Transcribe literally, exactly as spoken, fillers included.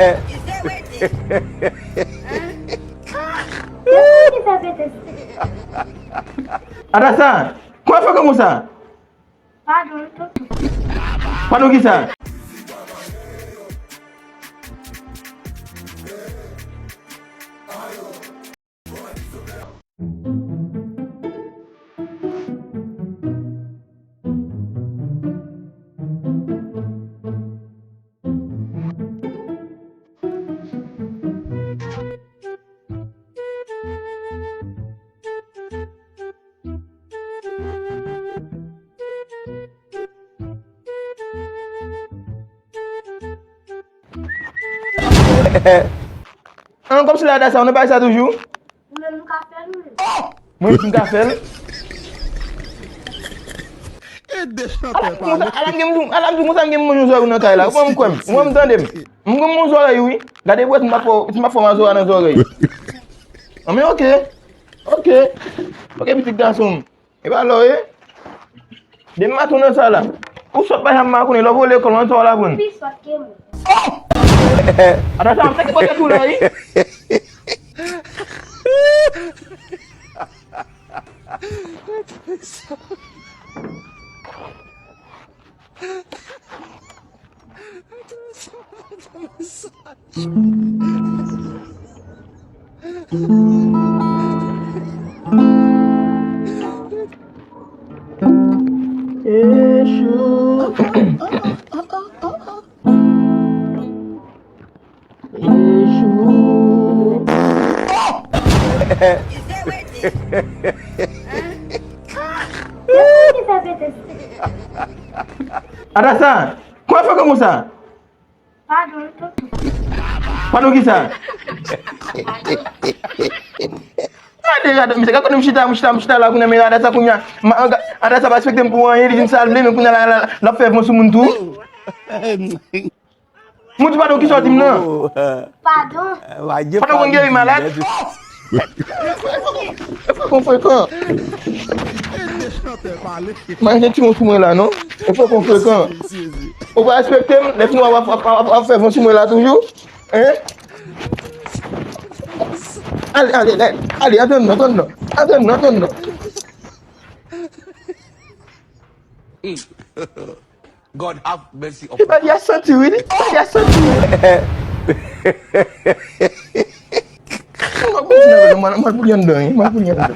Depi ki fè pete. Adasa, kòman fè konsa? Padon, tonton. Padon kisa? An, kòmsi la, Adasa, ou nan bagay sa toujou? Ou menm ou ka fè l, ou menm. Mwen menm m ka fè l? Ede chantè pale. Ala m gen, ala m di w konsa m gen bon zòrèy nan kay la. Ou pa m kwè m. Ou pa m tande m. M gen bon zòrèy, wi. Gade pou wè si m pa fè, si m pa fè mazora nan zòrèy. An, men oke. Oke. Oke, pitit gason m. E pa lò, e? Depi maten w nan sa la. Ou sòt pa janm makonnen, lè w vole lekòl, ann sa w al aprann. Pi sòt ke mwen. Ata sa, m teke pote tou la, wi. Echou. Echou. Ata sa, kòman fè konsa? Padon, tonton. Padon kisa? Gade, gade, misye, gade kote m chita, m chita, m chita la kounye a, men Adasa kounye a, Adasa pa respekte m pou anyen, li di m sa l vle, men kounye a la, la, l ap fè van sou moun tou. Mwen di padon, kisa w di m nan? Padon. Padon konn geri malad? E fòk on frekan. Manje ti moun sou mwen la, non? E fòk on frekan. Ou pa respekte m, lè fini w ap, ap, ap, ap fè van sou mwen la toujou? Hein? Ale, ale, ale, ale, atann non, atann non. Atann non, atann non. God have mercy upon us. Li pa di a santi, wi, li pa di a santi, wi. Mwen, mwen, mwen, mwen, mwen, mwen, mwen, mwen, mwen, mwen, mwen.